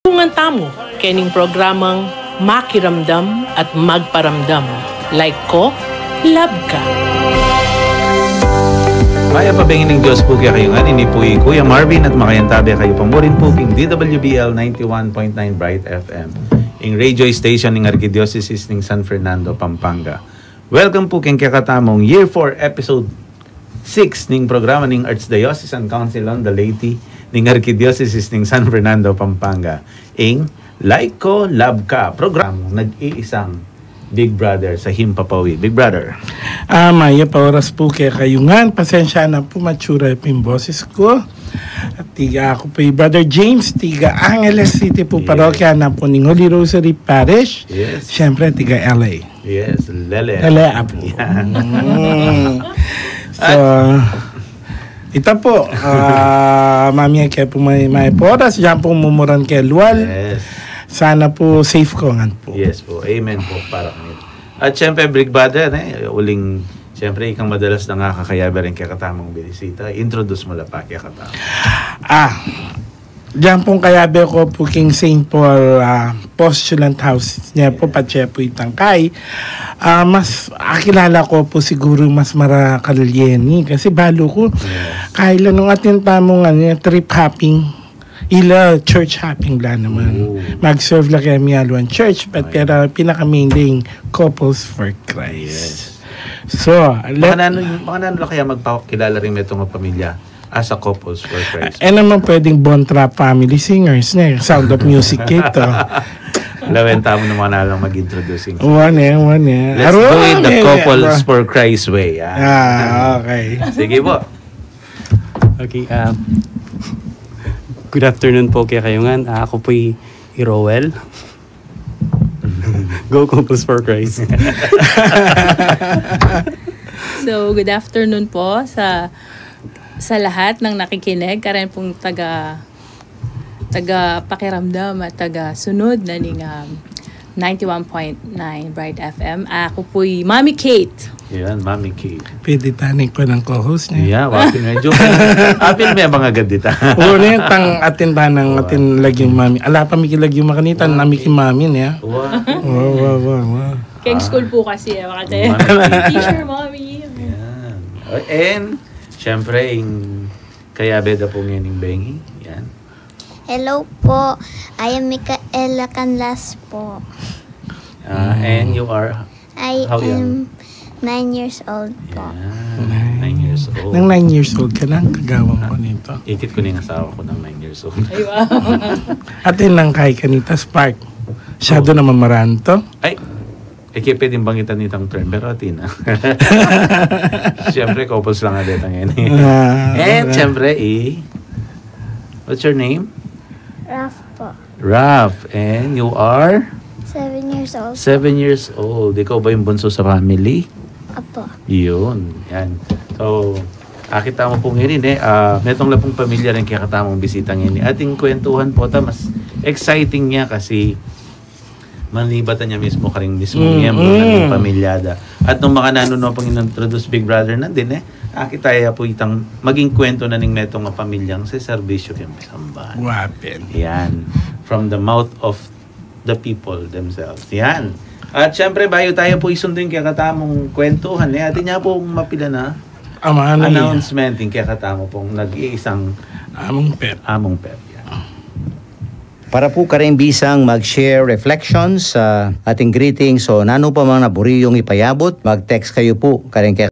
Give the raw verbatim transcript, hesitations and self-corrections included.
Tungan tamu kening programang Makiramdam at Magparamdam. Like ko, love ka. Mayap a bengi ning Dios pu kekayu ngan. Ini pu i Kuya Marvin at makayantabe kayu pa mu rin pu king D W B L ninety-one point nine Bright F M, ing radio station ning Arkidiosesis ning San Fernando, Pampanga. Welcome pu keng kekatamung Year four, Episode six ning programa ning Archdiocesan Council on the Laity ning Arkidiosesis ning San Fernando, Pampanga, ing Like Ko, Love Ka, programang nag-iisang Big Brother sa Himpapawid. Big Brother. Ah, mayap a oras pu kekayu ngan. Pasensya na pu, matsura pu ing boses ku. Tiga, aku pu i Brother James, tiga Angeles City pu, yes, parokya na pu ning Holy Rosary Parish. Yes. Siyempre, tiga L A. Yes, lele. Lele, apu. Yan. Mm. So, ita pu, ah, mami, ke pu may, may oras, dian pu mumuran ke lual. Yes. Sana pu safe ko ngan pu. Yes pu. Amen pu, para kanita. At siyempre, Big Brother, ne, uling, siyempre, ikang madalas na nga kakayabe ring kekatamung binisita. Introduce mu la pa kekatamu. Ah, dian pung kayabe ku pu king Saint Paul, ah, Postulant House. Nia pu, patse pu itang kai. Ah, mas akilala ku pu siguru mas marakal yeni. Kasi balu ku, yes, kailan nung atin tamung, ano, trip hopping. Ila church hopping la naman. Oh. Mag-serve la kaya mialuan church, but, ay, pero pinaka-main ding Couples for Christ. Yes. So, let- Makananu, makananu la kaya magpakilala ring metung a pamilya as a Couples for Christ? Eh, naman pwedeng Bontra Family Singers, ne? Sound of Music ito. Lawen tamu naman na lang mag-introducing. Wane, wane. Let's do it the Couples for Christ way. Ah. Ah, okay. Sige po. Okay, ah, good afternoon po kekayu ngan. Ah, aku pu i, i Roel. Go Couples for Christ. So, good afternoon po sa, sa lahat ng nakikinig, karin pung taga, taga pakiramdam at taga sunod na ning, um, ninety-one point nine Bright F M. Aku pu'y Mami Kate. Yan, Mami Kate. Pwede tane ku nang co-host ne. Yeah, apin medyo, apin me mangagad dita. Oo, ne, tang atin tanang, atin laging Mami. Ala pa mi ki laging makanita, Mami ki Mami ne. Wa. Wa, wa, wa, wa. Keng school pu kasi, eh, makataya. Mami Kate. Teacher, Mami. Yan. O, and, siyempre, ing kayabe da pu ngening bengi. Yan. Hello po. I am Micaela Canlas po. Ah, and you are how young? I am nine years old po. Yan. Nine. Nine years old. Nang nine years old ka, nang kagawang ko nito. Ikit ku na ing asawa ku nang nine years old. Ay, wow. Atin nang kai kanita, Spark. Masyado naman maranto. Ay, e ke pwedeng banggitan itang term, pero atin na. Siyempre, couples la nga detang yan, eh. Ah, and, siyempre, i, what's your name? Raf po. Raf, and you are? Seven years old. Seven years old. Ikaw ba ing bunso sa family? Apo. Yun, yan. So, akit tamu pu ngeni, eh, ah, metung la pung pamilya ring kekatamung bisita ngeni. Atin kwentuhan pu ta, mas exciting ya kasi manlibatan ya mismu karing mismung miyembru na ning pamilya da. At nung makananu no pang in-introduce Big Brother nandin, eh, akit taya pu itang maging kwentu na ning metung a pamilya ing seserbisyu keng sambahan. Wa pin. Yan. From the mouth of the people themselves. Yan. At siyempre, bayu taya pu isundu ing kekatamung kwentuhan, eh, atin ya pung mapilan a announcement ing kekatamu pung nag-iisang Among Pep. Among Pep. Yan. Para pu kareng bisang mag-share reflections, ah, ating greetings o nanu pa mang naburi yung ipayabut, mag-text kayu pu kareng